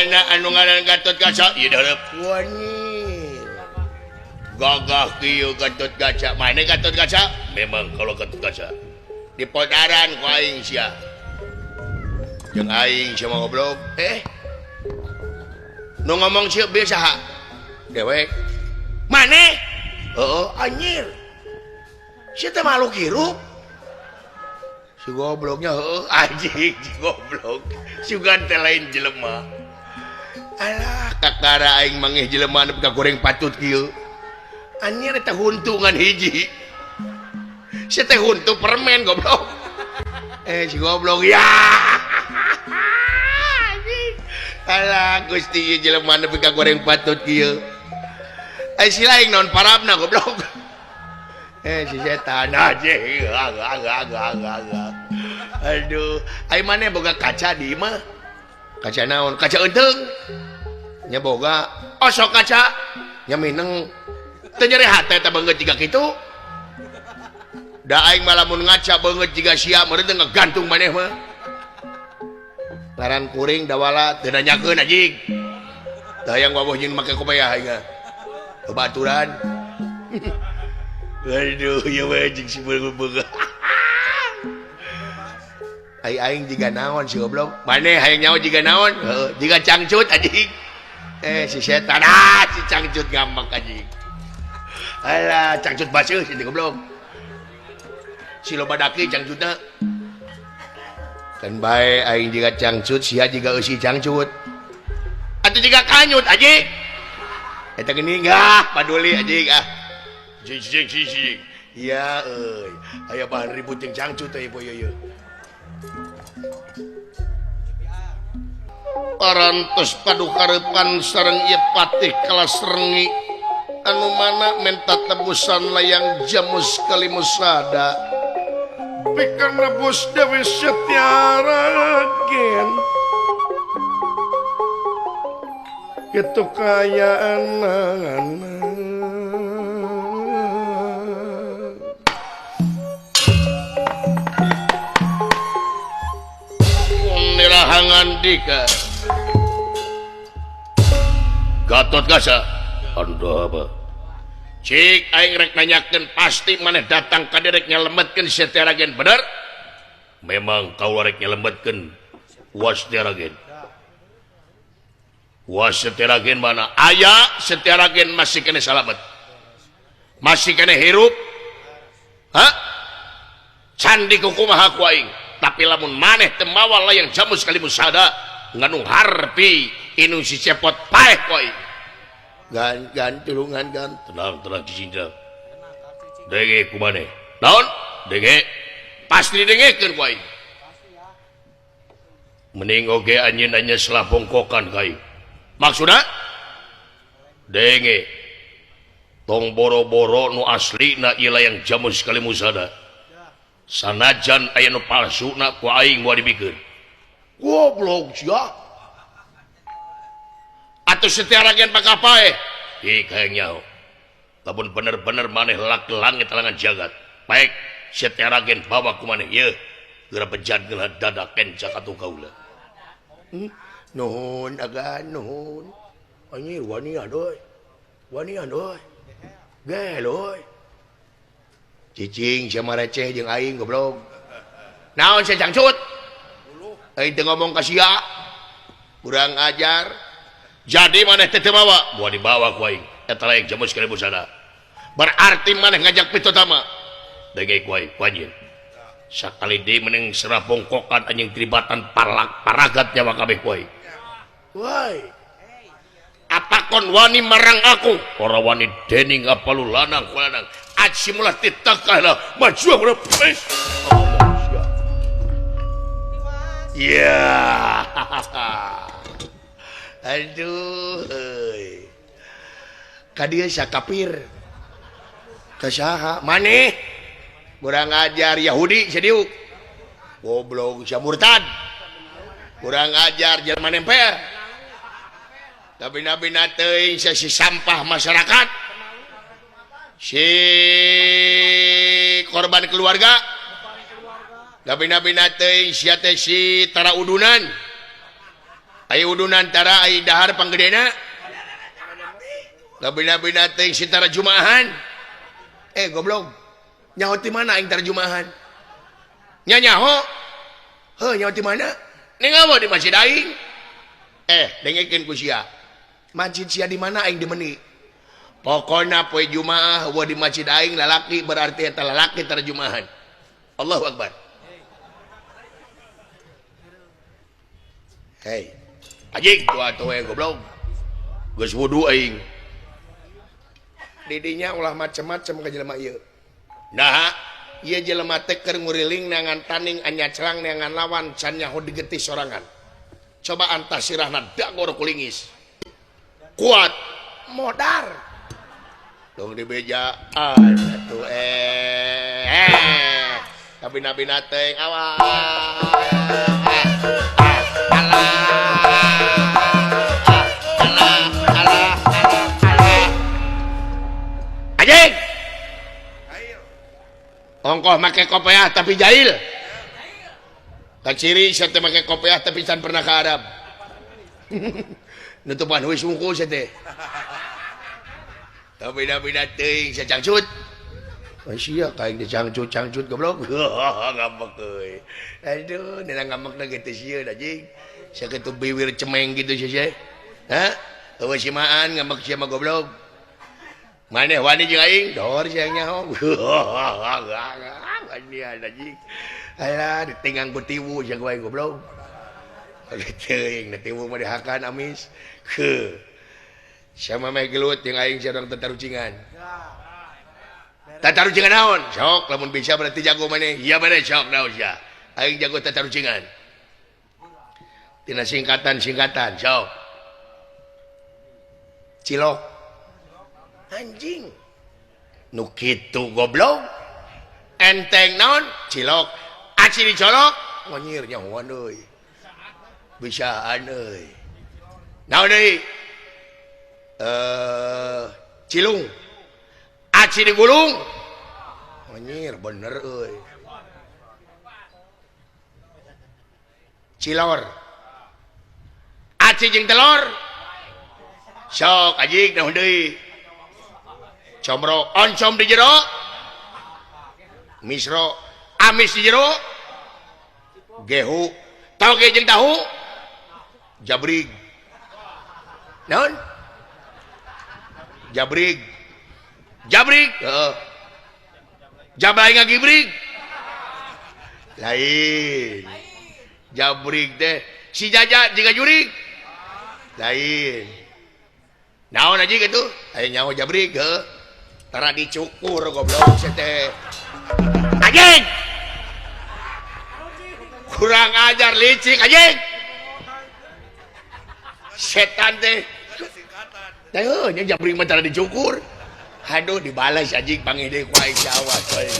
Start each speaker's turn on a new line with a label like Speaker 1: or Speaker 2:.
Speaker 1: Mana anu ngaran Gatot Kaca? Ieu hareup. Wani. Gagah kieu Gatot Kaca. Mana Gatot Kaca? Memang kalau Gatot Kaca di podaran ku aing sia. Jeung aing sia mah goblok. Nu ngomong sia bieu saha? Dewek. Maneh? Heeh, anjir. Sia teh makhluk hirup. Si gobloknya heeh anjing si goblok. Sugan teh lain jelema. Alah, kakara aing mangih jelema nu goreng patut kieu. Anjir eta huntungan hiji. Si teh huntu permen goblok. Si goblok ya. Anjing. Alah Gusti ieu jelema nu goreng patut kieu. Si lain naon parabna goblok. Si setan aja. Aduh, ai maneh boga kaca di imah? Kaca naon? Kaca euteung. Nya boga. Osok kaca. Nya mineng. Teu nyeri hate teh beungeut jiga kitu. Da aing mah lamun ngaca beungeut jiga sia meureun teh ngagantung maneh mah. Ngaran kuring dawala teu nanyakeun anjing. Da hayang wawuh jeung make kobayah aing. Kebaturan. Aduh, ya anjing si beungeut. Ai aing jiga naon si goblok? Maneh hayang nyaho jiga naon? Heeh, jiga cangcut anjing. Si setan ah, si cangcut ngambek anjing. Alah, cangcut baseuh si goblok. Si loba daki cangcutna. Kan bae aing jiga cangcut, sia jiga eusi cangcut. Atuh jiga kanyut anjing. Eta geuning ah, paduli anjing ah. Jing jing jing jing. Iya euy, aya bahan ribut jeung cangcut teh ieu ieu. Parantos padukarepan sareng ieu patih Kalasrenggi anu mana menta tebusan layang jamus kalimusada
Speaker 2: pikeun nebus Dewi Setiaragen kitu kaayaan.
Speaker 1: Nirahangan dika Gatot Kaca aduh apa cik aing rek nanyakeun pasti maneh datang ka direk nyelemetkeun Setiaragen bener memang kau rek nyelemetkeun Wasetiaragen Wasetiaragen mana aya Setiaragen masih kene salamet masih kene hirup ha candi kumaha ku aing tapi lamun maneh teu mawa layang jamus kalimusada nganu harpi inu si cepot paeh ku aing. Gan gan tulungan gan tenang tenang cicing tenang denge ku maneh naon denge pasti dengekeun ku aing mending oge anjeun nya selah bongkokan ka aing maksudna denge tong boro-boro nu aslina ieu layang jamus kalimusada sanajan aya nu palsuna ku aing moal dibikeun goblok sia atuh Setiaragen bakal paeh ih hayang nyaho lamun bener-bener maneh lak langit langan jagat baik Setiaragen bawa ku maneh ieu geura bejat geula dada kenca katuh kaula.
Speaker 2: Nuhun agan nuhun anjir wanian euy wanian euy gel euy
Speaker 1: cicing sia mah receh jeung aing goblok naon sia cangcut aing teu ngomong ka sia kurang ajar jadi maneh teh teu mawa moal dibawa ku aing eta lain jamus kalimusada berarti maneh ngajak pitotama denge ku aing ku anjeun sakali deui mending serah bongkokan anjing tribatan palak paragat nyawa kabeh ku aing.
Speaker 2: Woi
Speaker 1: apa kon wani marang aku ora wani dening apa lu lanang ku lanang aci mulah titakahlah maju udah pes. Ya
Speaker 2: aduh euy ka dieu sakapir ka saha maneh
Speaker 1: kurang ajar Yahudi sediuk goblok sia murtad kurang ajar jelema nempel tapi nabi-nabi teuing sia si sampah masyarakat si korban keluarga tapi nabi teuing sia teh si tara udunan Aya udunan tara aya dahar panggedena. Beda-beda teh si tarjumahan. Eh goblok. Nyaho ti mana aing tarjumahan? Nya nyaho. Heuh nyaho ti mana? Ningawa di masjid aing. Eh dengekeun ku sia. Masjid sia di mana aing dimeni? Pokona poe Jumaah eueuh di masjid aing lalaki berarti eta lalaki tarjumahan. Allahu Akbar. Hei. Anjing tua atuh we goblok. Geus wudu aing. Didinya ulah macem-macem ka jelema ieu. Nah, ieu jelema teh keur nguriling neangan taning anyacrang neangan lawan can nyaho digetih sorangan. Coba antah sirahna dagor kulingis. Kuat modar. Dong dibeja atuh tapi nabi teh awas. Ongkoh make kopiah tapi jahil. Kaciri saya teh make kopiah tapi can pernah ke Arab. Nutupan huis wungkul saya teh. Tapi beda-beda teuing saya cangcut. Oh sia kaing teh cangcut-cangcut goblok. Ngambek euy. Aduh, nena ngambekna ge teh sieun anjing. Sakitu biwir cemeng gitu sia. Hah? Eueuh simaan ngambek sia mah goblok. Maneh wani jeung aing dor sia nyaho. Wani anjing. Alah ditinggang ku tiwu sia ku aing goblok. Teuing tiwu mah dihakan amis. Heuh. Sia mah meh gelut jeung aing sia urang tatarucingan. Tatarucingan naon? Sok lamun bisa berarti jago maneh. Ieu maneh sok naon sia. Aing jago tatarucingan. Tina singkatan-singkatan sok. Cilok. Anjing nu kitu goblok enteng naon cilok aci dicolok ngonyir nyahoan euy bisaan euy naon deui cilung aci digulung ngonyir bener euy cilor aci jeung telur sok anjing naon deui comro oncom di jero misro amis di jero gehu tauge jeung tahu jabrig naon jabrig jabrig heeh jablay ngagibrig lain jabrig teh si jaja jiga jurig lain naon aja gitu aya nyaho jabrig heuh tara dicukur goblok teh anjing kurang ajar licik anjing setan teh teh heuh nya jabring mah tara dicukur aduh dibalas anjing panggih deui ku aing awas euy.